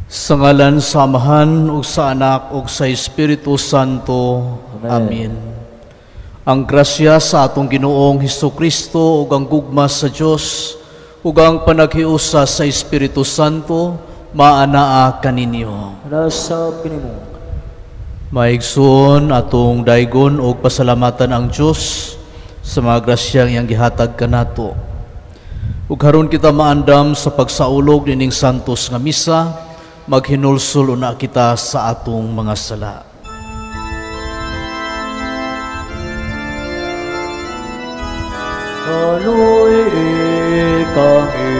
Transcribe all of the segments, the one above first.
Sa ngalan sa Amahan ug sa Anak ug sa Espiritu Santo. Amen. Amen. Ang grasya sa atong Ginoong Hesukristo ug ang gugma sa Dios ug ang panaghiusa sa Espiritu Santo maanaa kaninyo. Nasab kanimo. Maigsoon, atong daygon og pasalamatan ang Dios sa mga grasyang iyang gihatag kanato. Ug karon kita maandam sa pagsaulog nining santos nga misa, maghinulsol una kita sa atong mga sala. Kaloy kami,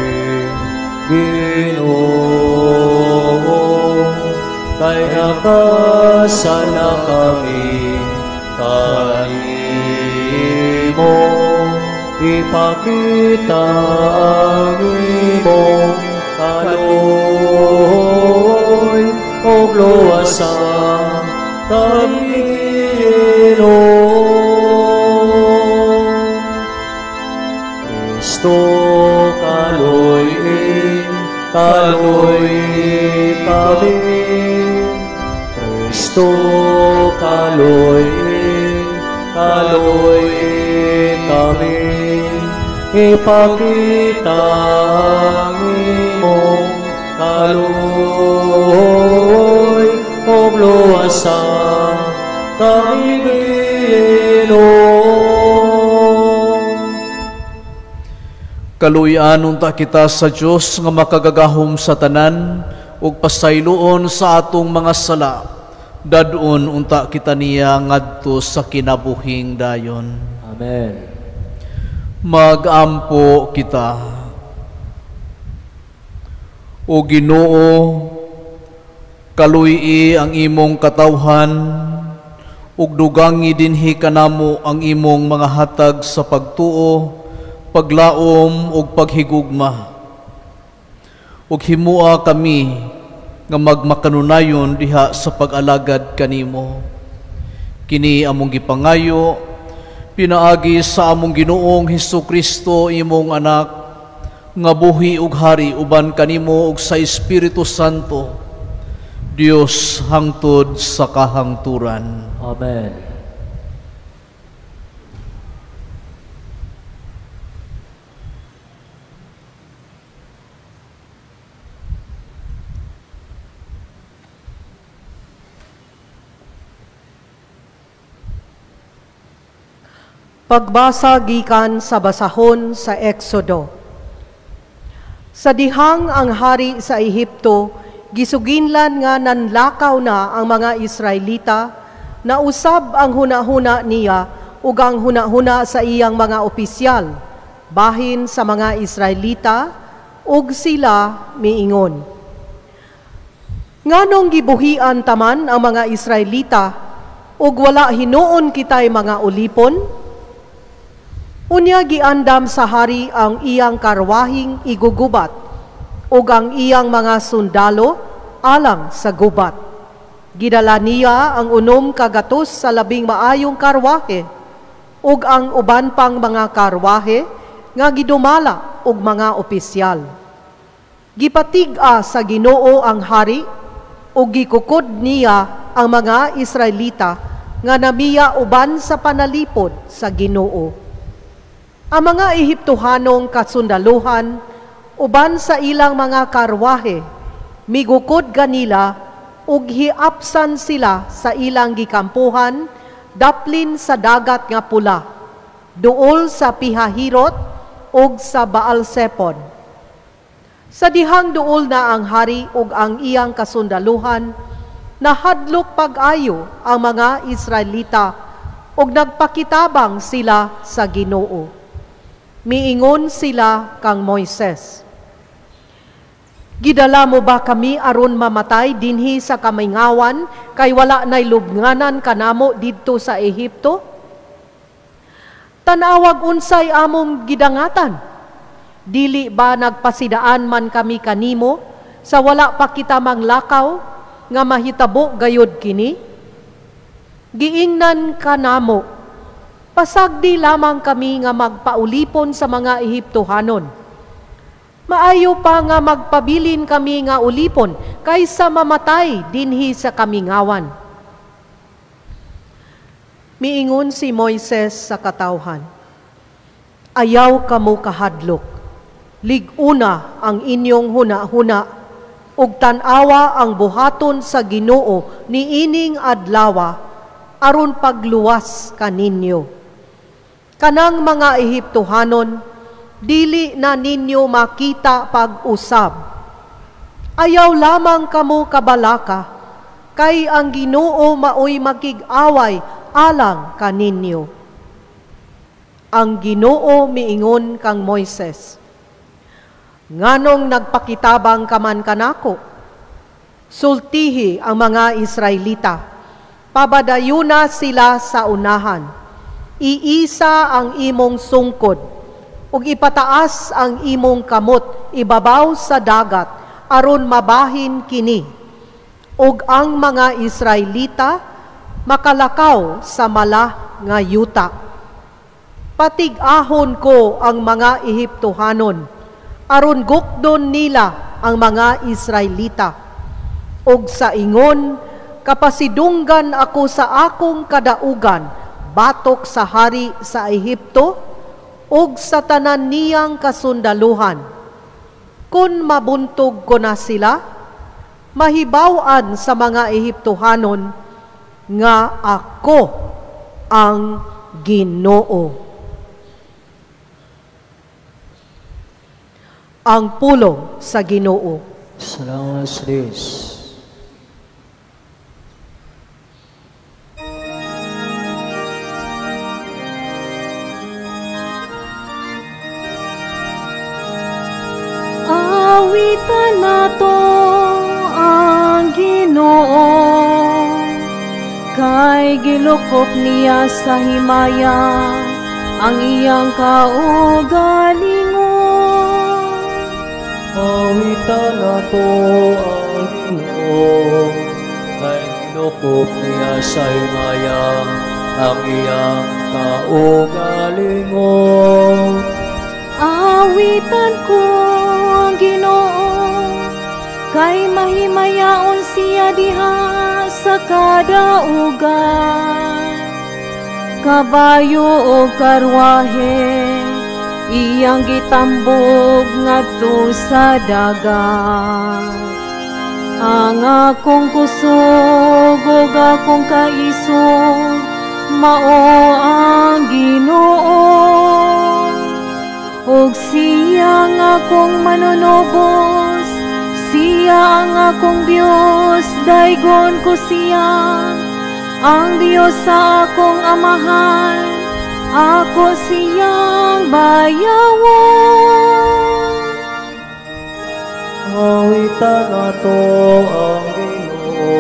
Ginoo, kay nakasala kami kanimo. Ipakita ang imong kaloy ug luwasa kami, Ginoo. Kristo, kaloy, kaloy kami. Kristo, kaloy, kaloy kami. Ipakita ang imong kaloy ug luwasa kami, Ginoo. Kaluoyan unta kita sa Dios nga makagagahom sa tanan ug pasayloon sa atong mga sala. Dad-on unta kita niya ngadto sa kinabuhing dayon. Amen. Mag-ampo kita. O Ginoo, kaluy-i ang imong katawhan ug dugangi dinhi kanamo ang imong mga hatag sa pagtuo, paglaom ug paghigugma. Ug himua kami nga magmakanunayon diha sa pag-alagad kanimo. Kini among gipangayo pinaagi sa among Ginoong Hesukristo, imong anak, nga buhi ug hari uban kanimo ug sa Espiritu Santo, Dios hangtod sa kahangturan. Amen. Pagbasa gikan sa basahon sa Exodo. Sa dihang ang hari sa Ehipto, gisuginlan nga nanlakaw na ang mga Israelita, nausab ang hunahuna niya ug ang hunahuna sa iyang mga opisyal, bahin sa mga Israelita, ug sila miingon. Nganong gibuhian taman ang mga Israelita, ug wala hinuon kitay mga ulipon? Unya giandam sa hari ang iyang karwahing igugubat ug ang iyang mga sundalo alang sa gubat. Gidala niya ang 600 sa labing maayong karwahe ug ang uban pang mga karwahe nga gidumala og mga opisyal. Gipatig-a sa Ginoo ang hari ug gikukod niya ang mga Israelita nga namiya uban sa panalipod sa Ginoo. Ang mga Ehiptohanong kasundaluhan uban sa ilang mga karwahe, migukod ganila ug hiapsan sila sa ilang gikampuhan daplin sa dagat nga pula, duol sa Pihahirot ug sa Baalsepon. Sa dihang duol na ang hari ug ang iyang kasundaluhan, nahadlok pag-ayo ang mga Israelita ug nagpakitabang sila sa Ginoo. Miingon sila kang Moises, "Gidala mo ba kami aron mamatay dinhi sa kamingawan kay wala nay lubnganan kanamo didto sa Ehipto? Tan-awag unsay among gidangatan. Dili ba nagpasidaan man kami kanimo sa wala pa kita manglakaw nga mahitabo gayod kini? Giingnan kanamo, pasagdi lamang kami nga magpaulipon sa mga Ehiptohanon. Maayo pa nga magpabilin kami nga ulipon kaysa mamatay dinhi sa kamingawan." Miingon si Moises sa katawhan, "Ayaw kamo kahadlok. Lig-una ang inyong huna-huna, ug tan-awa ang buhaton sa Ginoo niining adlawa aron pagluwas kaninyo. Kanang mga Ehiptohanon, dili na ninyo makita pag-usab. Ayaw lamang kamo kabalaka, kay ang Ginoo maoy makig-away alang kaninyo." Ang Ginoo miingon kang Moises, "Nganong nagpakitabang ka man kanako? Sultihi ang mga Israelita, pabadayuna sila sa unahan. Iisa ang imong sungkod, ug ipataas ang imong kamot ibabaw sa dagat, aron mabahin kini. Ug ang mga Israelita makalakaw sa mala nga yuta. Patig-ahon ko ang mga Ehiptohanon, aron gukdon nila ang mga Israelita. Ug sa ingon, kapasidunggan ako sa akong kadaugan, batok sa hari sa Ehipto, ug sa tanan niyang kasundaluhan. Kun mabuntog ko na sila, mahibaw-an sa mga Ehiptohanon nga ako ang Ginoo." Ang pulong sa Ginoo. Salamat sa Diyos. Awitan nato ang Ginoo, kay gilukop niya sa himaya ang iyang kaugalingon. Awitan nato ang Ginoo, kay gilukop niya sa himaya ang iyang kaugalingon. Awitan ko ang Ginoo, kay mahimayaon siya diha sa kadaugan. Kabayo o karwahe iyang gitambog ngadto sa dagat. Ang akong kusog ug akong kaisog mao ang Ginoo, ug siya ang akong manunubos, siya ang akong Dios, daygon ko siya, ang Dios sa akong amahan, ako siyang bayawon. Awitan nato ang Ginoo,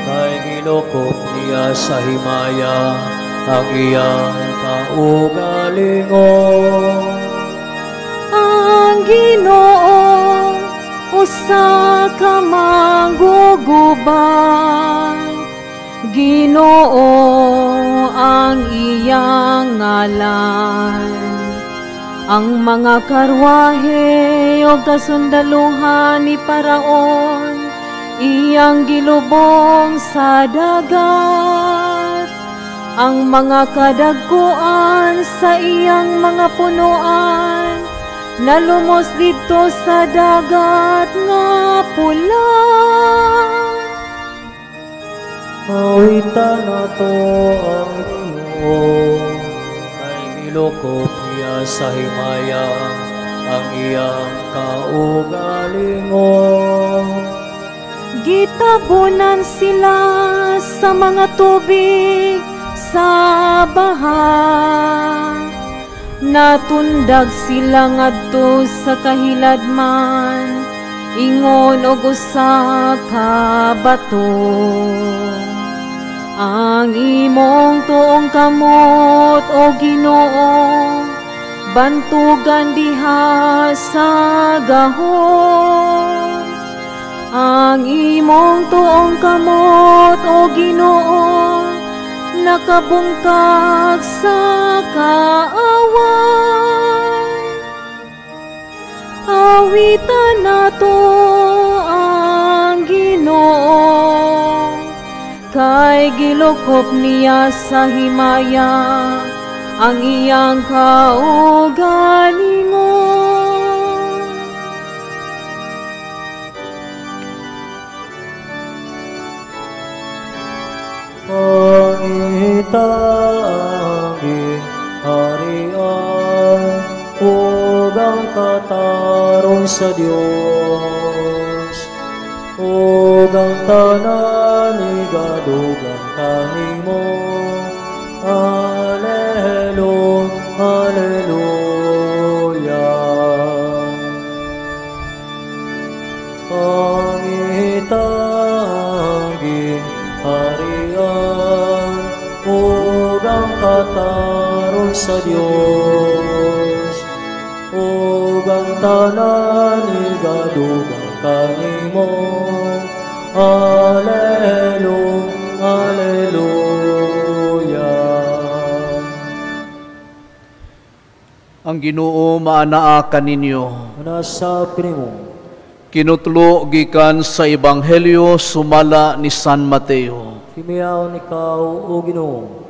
kay gilukop niya sa himaya ang iyang kaugalingon. Ang Ginoo usa ka manggugubat, Ginoo ang iyang ngalan. Ang mga karwahe o kasundaluhan ni Paraon iyang gilubong sa dagat. Ang mga kadagkuan sa iyang mga punuan nalumos didto sa dagat nga pula. Awitan nato ang Ginoo, kay gilukop niya sa himaya ang iyang kaugalingon. Gitabunan sila sa mga tubig sa baha, natundag sila ngadto sa kahiladman, ingon og usa ka bato. Ang imong tuong kamot, o Ginoo, bantugan diha sa gahom. Ang imong tuong kamot, o Ginoo, nakabungkag sa kaaway. Awitan nato ang Ginoo, kay gilukop niya sa himaya ang iyang kaugalingon. Pangita ang gingharian ug ang katarong sa Dios, ug ang tanan igadugang kanimo. Alleluia, alleluia. Pangita ang gingharian ug ang katarong sa Dios, ug ang tanan igadugang kanimo. Alleluia, alleluia. Ang Ginoo maanaa kaninyo. Nasa kanimo. Kinutlo gikan sa Ebanghelyo sumala ni San Mateo. Himiyaon ikaw, o Ginoo.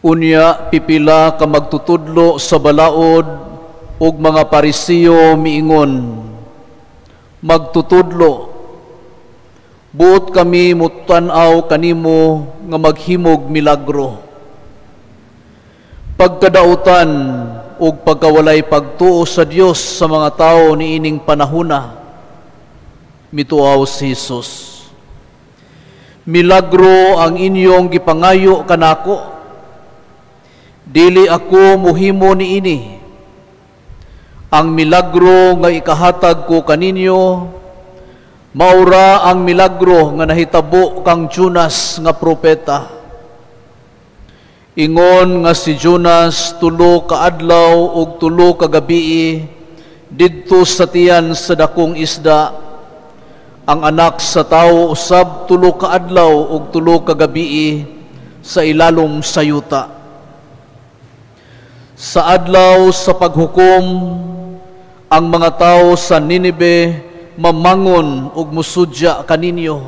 Unya pipila ka magtutudlo sa balaod ug mga Parisiyo miingon, magtutudlo, buot kami mutan-aw kanimo nga maghimog milagro. Pagkadautan ug pagkawalay pagtuo sa Dios sa mga tawo niining panahona, mituaw si Jesus. Milagro ang inyong gipangayo kanako, dili ako muhimo niini. Ang milagro nga ikahatag ko kaninyo, maura ang milagro nga nahitabo kang Jonas nga propeta. Ingon nga si Jonas 3 ka adlaw ug 3 ka gabii didto sa tiyan sa dakong isda. Ang anak sa tawo usab 3 ka adlaw ug 3 ka gabii sa ilalom sa yuta. Sa adlaw sa paghukom, ang mga tawo sa Ninibe mamangon ug musudya kaninyo,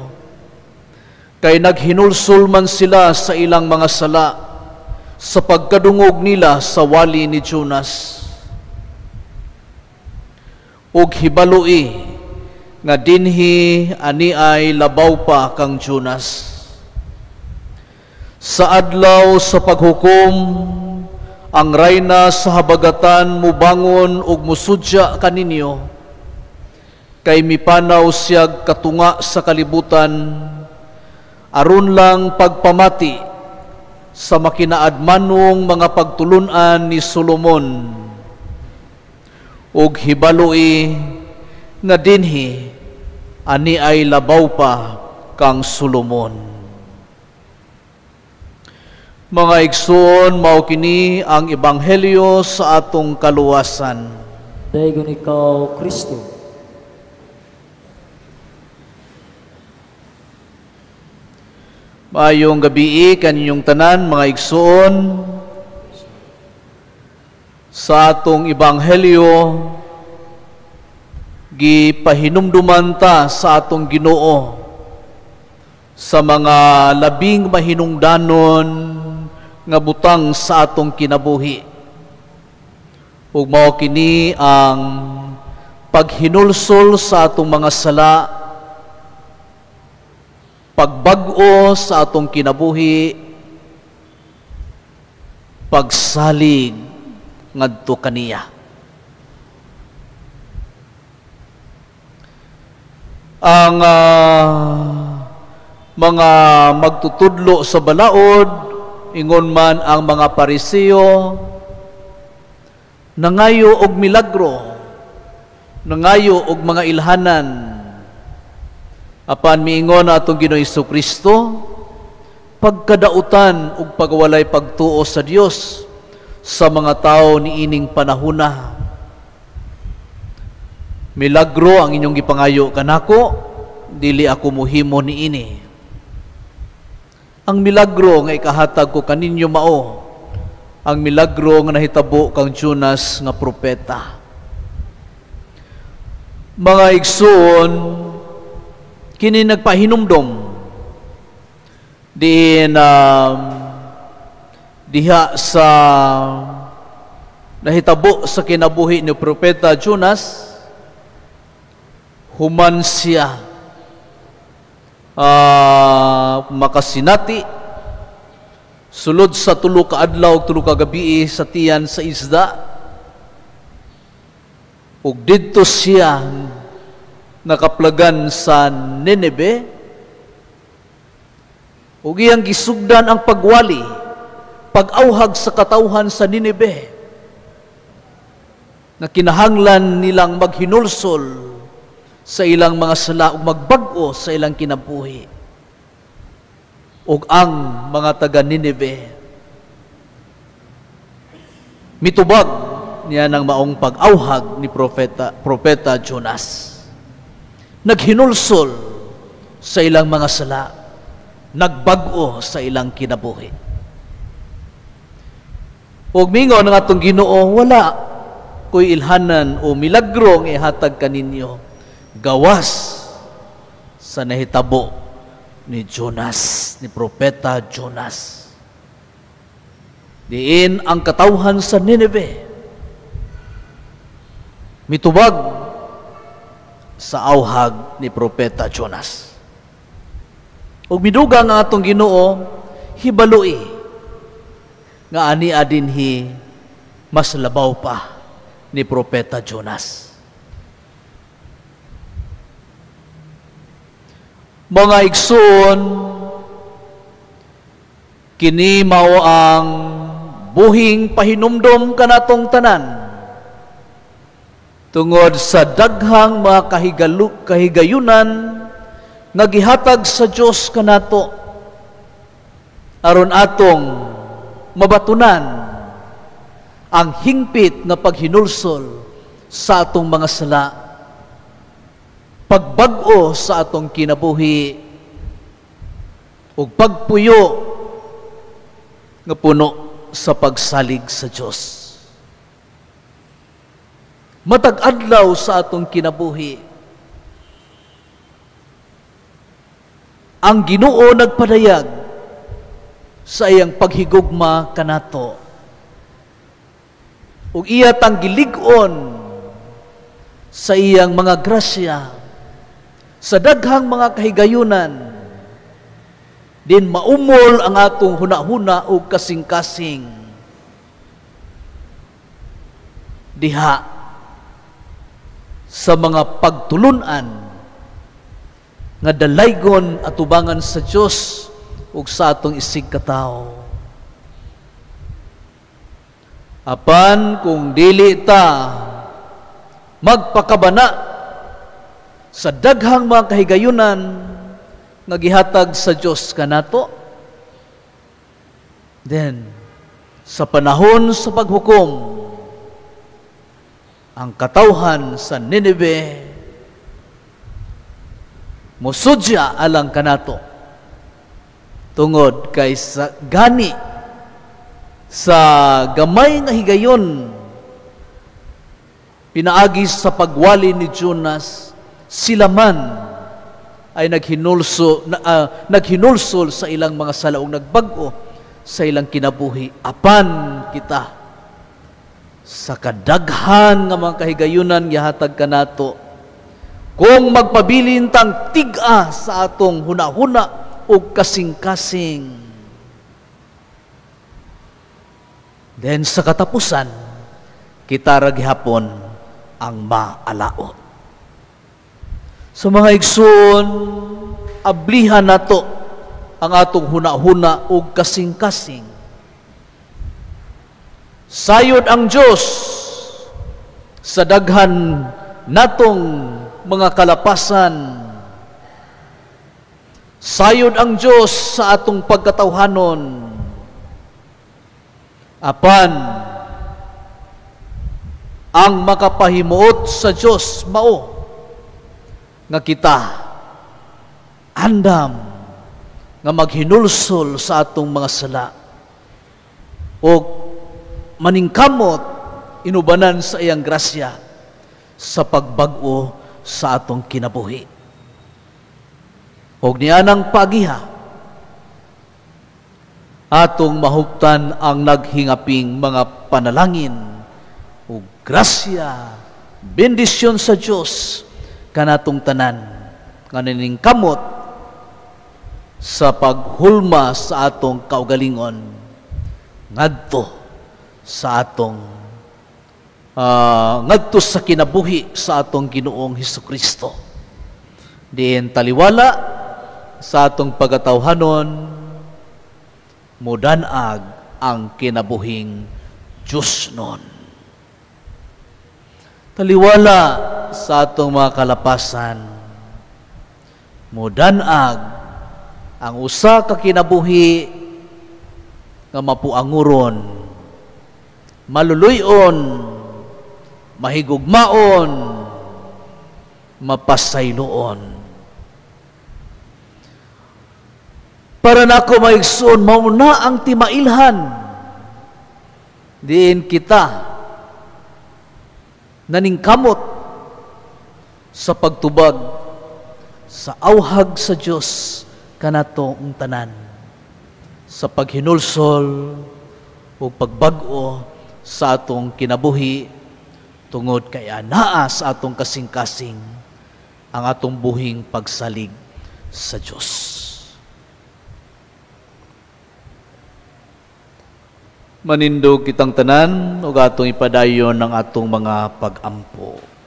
kay naghinulsol man sila sa ilang mga sala sa pagkadungog nila sa wali ni Jonas. Ug hibaloi nga dinhi ani ay labaw pa kang Jonas. Sa adlaw sa paghukom, ang rayna sa habagatan mubangon ug musudya kaninyo, kay mipanaw siyag katunga sa kalibutan, aron lang pagpamati sa makinaadmanong mga pagtulunan ni Solomon. Ug hibaloi nga dinhi ani ay labaw pa kang Solomon. Mga igsoon, mao kini ang ebanghelyo sa atong kaluwasan. Daygon ikaw, Kristo. Maayong gabii kaninyong tanan, mga igsoon. Sa atong ebanghelyo, gipahinumduman ta sa atong Ginoo sa mga labing mahinungdanon nga butang sa atong kinabuhi. Ug mao kini ang paghinulsol sa atong mga sala, pagbag-o sa atong kinabuhi, pagsalig ngadto kaniya. Ang mga magtutudlo sa balaod, ingon man ang mga Pariseo, nangayo og milagro, nangayo og mga ilhanan. Apan miingon atong Ginoong Hesukristo, pagkadautan ug pagwalay pagtuo sa Dios sa mga tawo niining panahona. Milagro ang inyong gipangayo kanako, dili ako muhimo niini. Ang milagro nga ikahatag ko kaninyo mao ang milagro nga nahitabo kang Jonas nga propeta. Mga igsoon, kini nagpahinumdom diin diha sa nahitabo sa kinabuhi ni propeta Jonas. Human siya makasinati sulod sa 3 ka adlaw ug 3 ka gabii sa tiyan sa isda, ug didto siya nakaplagan sa Nineve, ug iyang gisugdan ang pagwali, pag-awhag sa katawhan sa Nineve na kinahanglan nilang maghinulsol sa ilang mga sala ug magbag-o sa ilang kinabuhi. Ug ang mga taga Nineve mitubag niya ng maong pag-awhag ni propeta Jonas. Naghinulsol sa ilang mga sala, nagbag-o sa ilang kinabuhi. Ug mingon ang atong Ginoo, wala ko'y ilhanan o milagro nga ihatag kaninyo gawas sa nahitabo ni Jonas, ni propeta Jonas. Diin ang katawhan sa Nineve mitubag sa awhag ni propeta Jonas. Ug midugang ang atong Ginoo, hibaloi nga ani adinhi mas labaw pa ni propeta Jonas. Mga igsoon, kini mao ang buhing pahinumdom kanatong tanan tungod sa daghang mga kahigayunan nga gihatag sa Dios kanato aron atong mabatunan ang hingpit nga paghinulsol sa atong mga sala, pagbag-o sa atong kinabuhi, ug pagpuyo nga puno sa pagsalig sa Dios. Matag adlaw sa atong kinabuhi, ang Ginoo nagpadayag sa iyang paghigugma kanato, ug iya tang gilig-on sa iyang mga grasya, sa daghang mga kahigayunan, din maumol ang atong hunahuna ug kasing-kasing diha sa mga pagtulunan nga dalaygon atubangan sa Dios ug sa atong isig katawo. Apan kung dili ta magpakabana sa daghang mga kahigayunan nga gihatag sa Dios kanato, then sa panahon sa paghukom, ang katawhan sa Nineve mosudya alang kanato tungod kay sa gani sa gamay nga higayon pinaagi sa pagwali ni Jonas, sila man ay naghinulsol sa ilang mga sala ug nagbag-o sa ilang kinabuhi. Apan kita sa kadaghan nga mga kahigayunan gihatag kanato, kung magpabilin tang tig-a sa atong hunahuna ug kasing-kasing, then sa katapusan kita ra gihapon ang maalaot. Sa mga igsoon, ablihan nato ang atong hunahuna ug kasing-kasing. Sayod ang Dios sa daghan natong mga kalapasan. Sayod ang Dios sa atong pagkatawhanon. Apan ang makapahimuot sa Dios mao nga kita andam nga maghinulsol sa atong mga sala o maningkamot inubanan sa iyang grasya sa pagbag-o sa atong kinabuhi. Og nianang pagiha, atong mahuptan ang naghingaping mga panalangin ug grasya, bendisyon sa Dios kanatong tanan nga naningkamot sa paghulma sa atong kaugalingon ngadto sa atong ngadto sa kinabuhi sa atong Ginoong Hesukristo. Diin taliwala sa atong pagatawhanon, mudanag ang kinabuhing Diyos nun. Taliwala sa atong mga kalapasan, mudanag ang usa ka kinabuhi nga mapuanguron, maluluyon, mahigugmaon, mapasayloon. Para nako maigsoon, mauna ang timailhan. Diin kita naningkamot sa pagtubag sa auhag sa Dios kanatong tanan, sa paghinulsol o pagbag-o sa atong kinabuhi tungod kay anaa sa atong kasing-kasing ang atong buhing pagsalig sa Dios. Manindog kitang tanan ug atong ipadayon ang atong mga pag-ampo.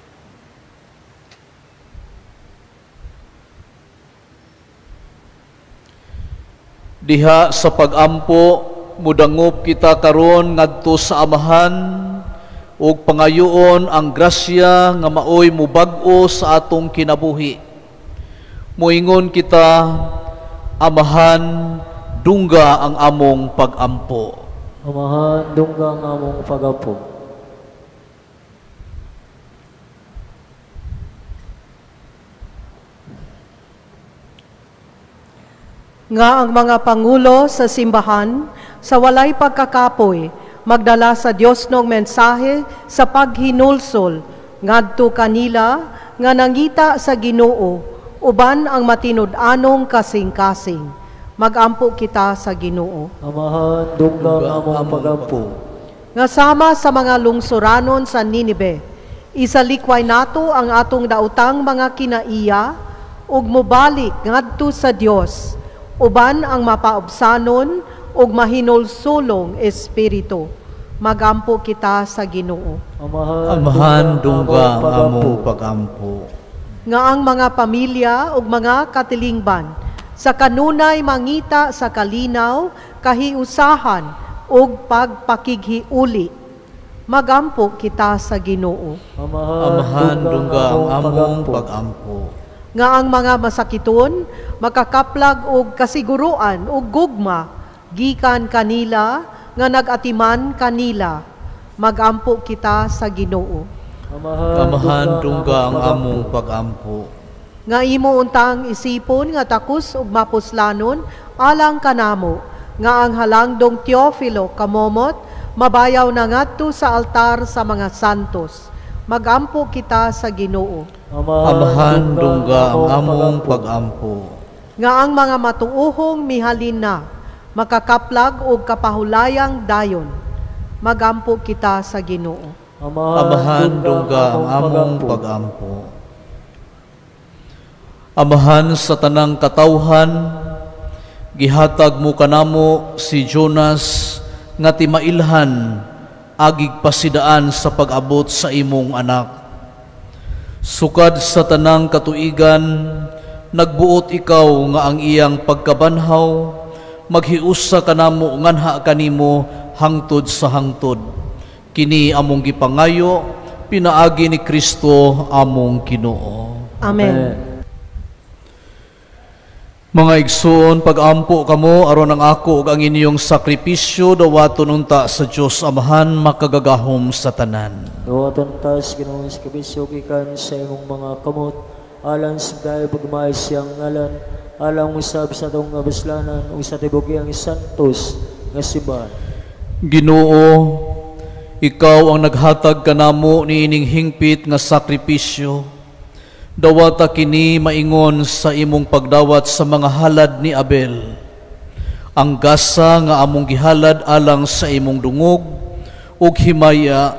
Diha sa pag-ampo, mudangop kita karon ngadto sa Amahan ug pangayoon ang grasya nga maoy mubag-o sa atong kinabuhi. Moingon kita, Amahan, dungga ang among pag-ampo. Amahan, dungga ang among pag-ampo. Nga ang mga pangulo sa simbahan sa walay pagkakapoy magdala sa Dios ng mensahe sa paghinulsol ngadto kanila nga nangita sa Ginoo uban ang matinud-anong kasing-kasing. Magampo kita sa Ginoo. Amahan, dungga ang among pagampo. Nga sama sa mga lungsuranon sa Ninibe, isalikway nato ang atong daotang mga kinaiya ug mobalik ngadto sa Dios uban ang mapaubsanon ug mahinulsulong espiritu. Magampo kita sa Ginoo. Amahan, dungga ang among pagampo. Nga ang mga pamilya ug mga katilingban sa kanunay mangita sa kalinaw, kahiusahan ug pagpakighiuli. Magampo kita sa Ginoo. Amahan, dungga ang among pagampo. Nga ang mga masakiton makakaplag og kasiguruan ug gugma gikan kanila nga nagatiman kanila. Magampo kita sa Ginoo. Amahan, dungga ang among pagampo. Nga imo untang isipon nga takos ug mapuslanon alang kanamo nga ang halangdong Teofilo kamomot mabayaw na ngadto sa altar sa mga santos. Magampo kita sa Ginoo. Amahan, dungga ang among pagampo. Nga ang mga matuohong mihalin na makakaplag og kapahulayang dayon. Magampo kita sa Ginoo. Amahan, dungga ang among pagampo. Amahan sa tanang katawhan, gihatag mo kanamo si Jonas nga timailhan agig pasidaan sa pag-abot sa imong anak. Sukad sa tanang katuigan, nagbuot ikaw nga ang iyang pagkabanhaw, maghiusa kanamo nganha kanimo hangtod sa hangtod. Kini among gipangayo, pinaagi ni Kristo among Ginoo. Amen. Mga igsoon, pag-ampo kamo aron ang ako ug ang inyong sakripisyo dawaton unta sa Dios Amahan makagagahom sa tanan. Dawaton ta sa Ginoong sakripisyo gikan sa imong mga kamot alang sa dahil pagmahal siyang ngalan, alang usab sa atong kabaslanan ug sa tibuok iyang santos nga simbahan. Ginoo, ikaw ang naghatag kanamo niining hingpit nga sakripisyo. Dawata kini maingon sa imong pagdawat sa mga halad ni Abel. Ang gasa nga among gihalad alang sa imong dungog ug himaya,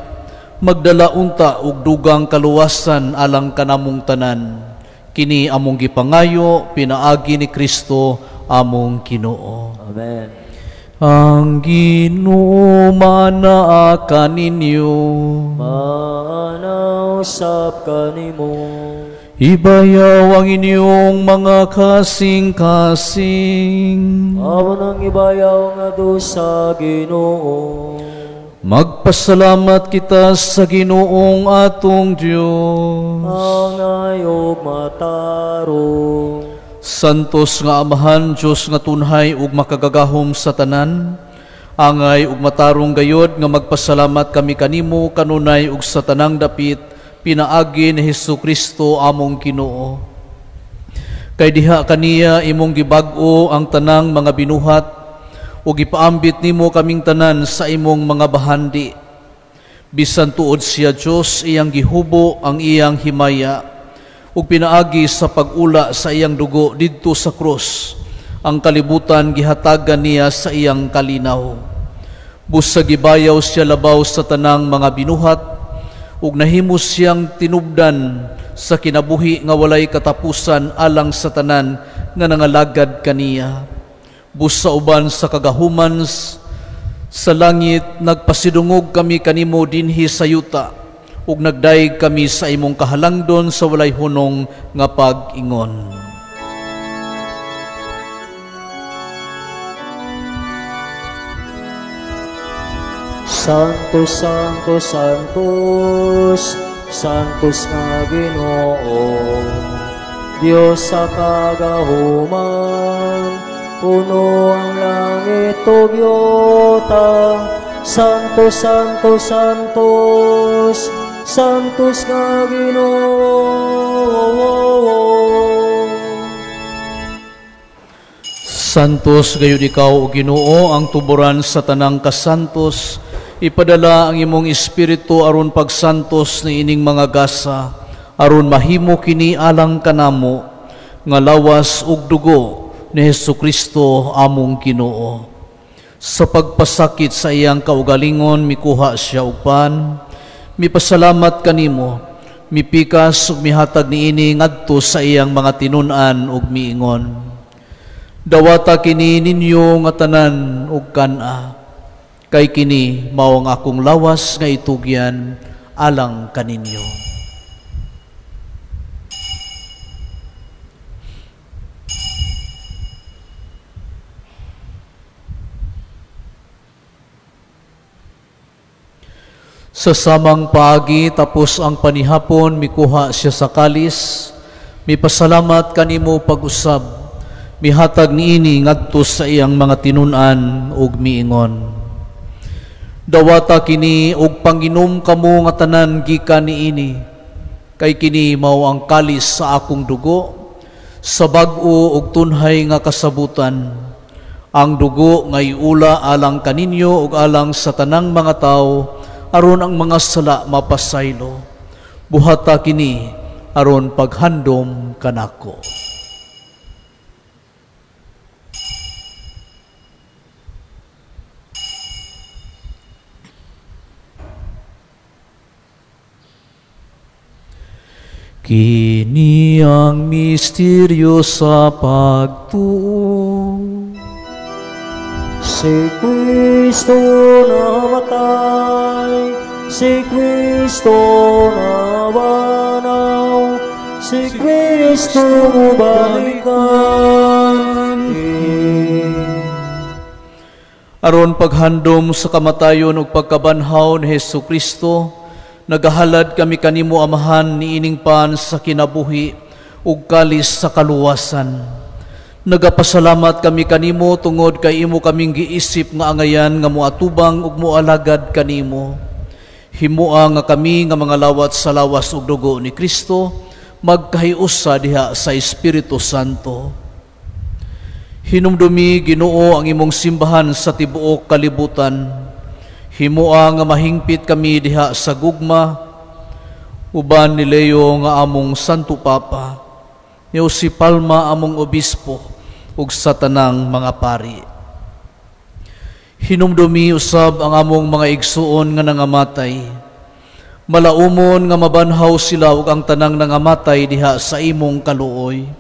magdala unta og dugang kaluwasan alang kanamong tanan. Kini among gipangayo pinaagi ni Kristo among Ginoo. Amen. Ang Ginoo manaa kaninyo. Manausap kanimo. Ibayaw ang inyong mga kasing-kasing. Amo nang ibayaw ngadto sa Ginoo. Magpasalamat kita sa Ginoong atong Dios. Angay ug matarong. Santos nga Amahan, Dios nga tunhay ug makagagahom sa tanan, angay ug matarong gayod nga magpasalamat kami kanimo kanunay ug sa tanang dapit pinaagi ni Hesus Kristo among Ginoo. Kay diha kaniya imong gibag-o ang tanang mga binuhat ug gipaambit nimo kaming tanan sa imong mga bahandi. Bisan tuod siya Dios, iyang gihubo ang iyang himaya ug pinaagi sa pag-ula sa iyang dugo didto sa krus, ang kalibutan gihatagan niya sa iyang kalinaw. Busa gibayaw siya labaw sa tanang mga binuhat ug nahimo siyang tinubdan sa kinabuhi nga walay katapusan alang sa tanan nga nangalagad kaniya. Busa uban sa kagahuman sa langit nagpasidungog kami kanimo dinhi sa yuta ug nagdayeg kami sa imong kahalangdon sa walay hunong nga pag-ingon. Santos, Santos, Santos, Santos nga Ginoo, Dios sa kagahuman, puno ang langit ug yuta. Santos, Santos, Santos, Santos nga Ginoo. Santos gayud ikaw, o Ginoo, ang tuburan sa tanang kasantos. Ipadala ang imong espiritu aron pagsantos ni ining mga gasa, aron mahimo kini alang kanamo nga lawas ug dugo ni Hesus Kristo among Ginoo. Sa pagpasakit sa iyang kaugalingon, mikuha siya og pan, mipasalamat kanimo, mipikas ug mihatag niini ngadto sa iyang mga tinun-an ug miingon: Dawata kini ninyo nga tanan ug kan-a, kay kini mao ang akong lawas nga itugyan alang kaninyo. Sa samang paagi, tapos ang panihapon, mikuha siya sa kalis, mipasalamat kanimo pag-usab, mihatag niini ngadto sa iyang mga tinun-an ug miingon: Dawata kini ug panginom kamo nga tanan gikan niini, kay kini mao ang kalis sa akong dugo, sa bag-o ug tunhay nga kasabutan. Ang dugo nga iula alang kaninyo ug alang sa tanang mga tawo, aron ang mga sala mapasaylo. Buhata kini aron paghandom kanako. Kini ang misteryo sa pagtuo. Si Kristo namatay, si Kristo nabanaw, si Kristo mubalikan. Aron paghandom sa kamatayon ug pagkabanhaw ni Hesus Kristo, nagahalad kami kanimo Amahan niining pan sa kinabuhi ug kalis sa kaluwasan. Nagapasalamat kami kanimo tungod kay imo kaming giisip nga angayan nga moatubang ug moalagad kanimo. Himoa nga kami nga mga lawat sa lawas ug dugo ni Kristo magkahiusa diha sa Espiritu Santo. Hinumdumi, Ginoo, ang imong simbahan sa tibuok kalibutan. Himoa nga mahingpit kami diha sa gugma, uban ni Leo nga among Santo Papa, ni Jose Palma among Obispo, ug sa tanang mga pari. Hinumdumi usab ang among mga igsuon nga nangamatay. Malaumon nga mabanhaw sila ug ang tanang nangamatay diha sa imong kaluoy.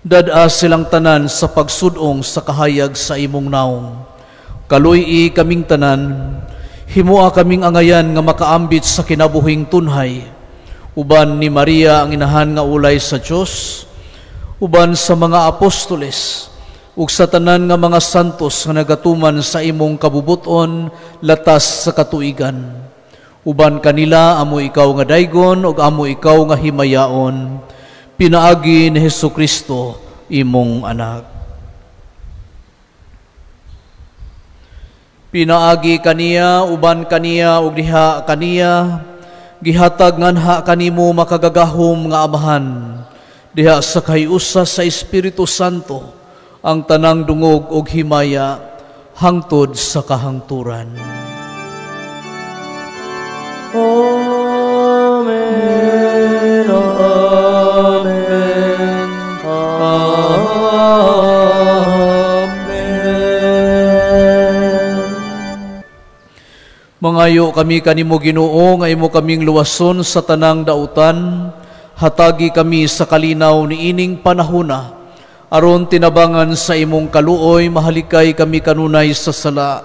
Dad-a silang tanan sa pagsudong sa kahayag sa imong naong. Kaluy-i kaming tanan, himoa kaming angayan nga makaambit sa kinabuhing tunhay. Uban ni Maria ang inahan nga ulay sa Dios, uban sa mga apostoles, ug sa tanan nga mga santos nga nagatuman sa imong kabubuton latas sa katuigan. Uban kanila amo ikaw nga daygon ug amo ikaw nga himayaon, pinaagi ni Hesukristo imong anak. Pinaagi kaniya, uban kaniya ug diha kaniya, gihatag nganha kanimo makagagahom nga Amahan, diha sa kahiusa sa Espiritu Santo ang tanang dungog og himaya hangtod sa kahangturan. Amen. Amen. Amen. Mangayo kami kanimo Ginoo nga imo kaming luwason sa tanang dautan, hatagi kami sa kalinaw niining panahona, aron tinabangan sa imong kaluoy mahalikay kami kanunay sa sala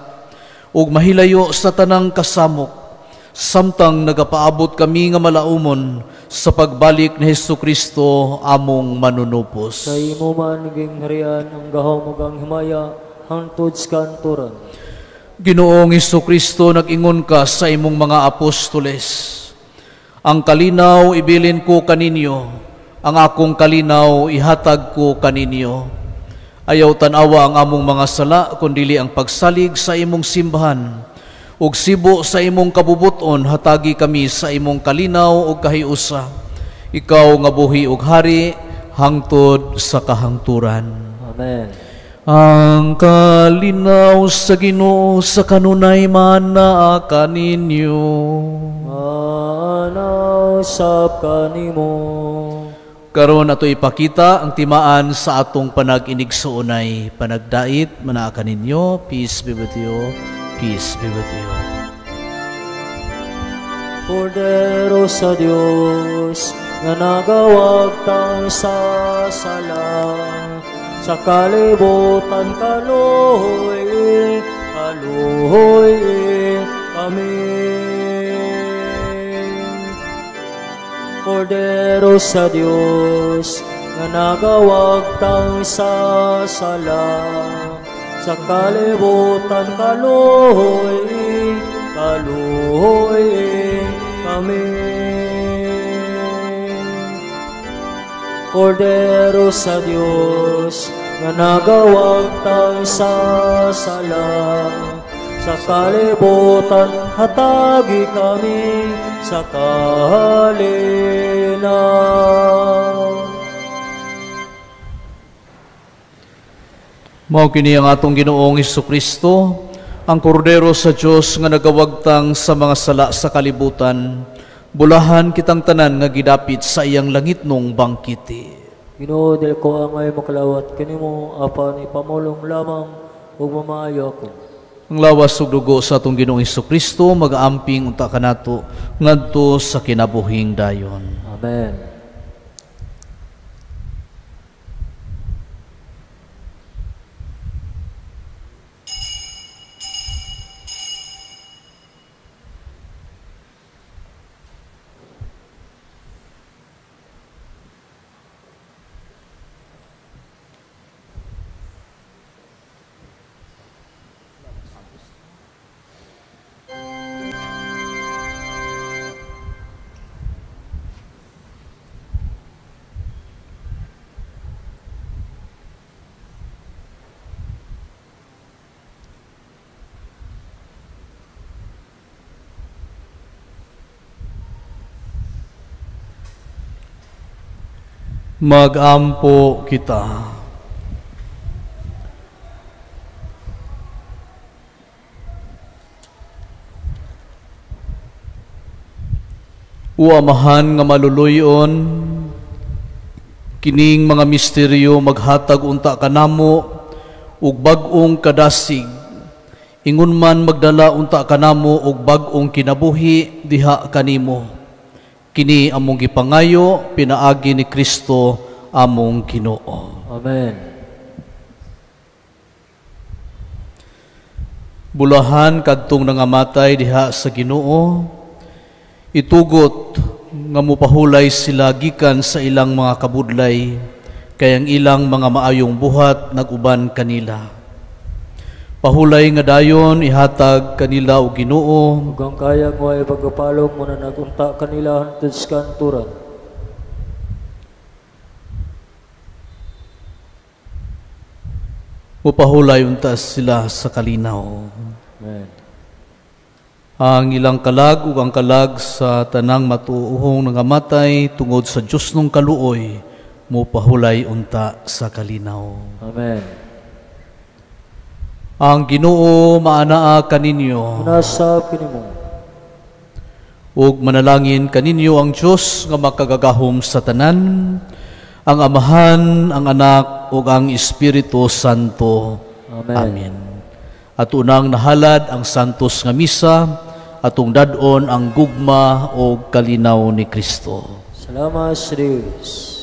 ug mahilayo sa tanang kasamok, samtang nagapaabot kami nga malaumon sa pagbalik ni Hesukristo among manunupos. Sa imo man gingharian ang gahom ug ang himaya hangtod sa kanturan. Ginoong Hesukristo, nag-ingon ka sa imong mga apostoles, ang kalinaw ibilin ko kaninyo, ang akong kalinaw ihatag ko kaninyo. Ayaw tan-awa ang among mga sala, kundili ang pagsalig sa imong simbahan. Ug sibo sa imong kabubuton, hatagi kami sa imong kalinaw ug kahiusa. Ikaw nga buhi ug hari, hangtod sa kahangturan. Amen. Ang kalinaw sa Ginoo sa kanunay manaa kaninyo. Manaw sab kanimo. Karon ato ipakita ang timaan sa atong panag-inigsuonay, panagdait manaa kaninyo. Peace be with you. Peace be with you. Kordero sa Dios nga nagawagtang sa sala sa kalibutan, kaluoy, kaluoy kami. Kordero sa Dios nga nagawagtang sa sala sa kalibutan, kaluoy, kaluoy kami. Kordero sa Dios nga nagawagtang sa sala sa kalibutan, hatagi kami sa kalinaw. Mao kini ang atong Ginoong Hesukristo, ang Kordero sa Dios nga nagawagtang sa mga sala sa kalibutan. Bulahan kitang tanan nga gidapit sa iyang langitnong bangkiti. Ginoo, dili ko angay makalawat kanimo, apan ipamulong lamang ug mamaayo ako. Ang lawas ug dugo sa atong Ginoong Hesukristo magaamping unta kanato ngadto sa kinabuhing dayon. Amen. Magampo kita. O Amahan nga maluluyon, kining mga misteryo maghatag unta kanamo ug bag-ong kadasig, ingon man magdala unta kanamo og bag-ong kinabuhi diha kanimo. Kini among gipangayo pinaagi ni Kristo among Ginoo. Amen. Bulahan kadtong nangamatay diha sa Ginoo, itugot nga mopahulay sila gikan sa ilang mga kabudlay, kay ang ilang mga maayong buhat nag-uban kanila. Pahulay nga dayon ihatag kanila og Ginoo, ug ang kayag way pagkapalong mo na nagunta kanila hantod sa kanturan. Mupahulay unta sila sa kalinaw. Amen. Ang ilang kalag ug ang kalag sa tanang matuohong nangamatay tungod sa Dios nung kaluoy, mupahulay unta sa kalinaw. Amen. Ang Ginoo maanaa kaninyo. Munasab kanimo. Ug manalangin kaninyo ang Dios nga makagagahom sa tanan, ang Amahan, ang Anak ug ang Espiritu Santo. Amen. Amen. At unang nahalad ang santos nga misa, atong dad-on ang gugma o kalinaw ni Kristo. Salamat sa Diyos.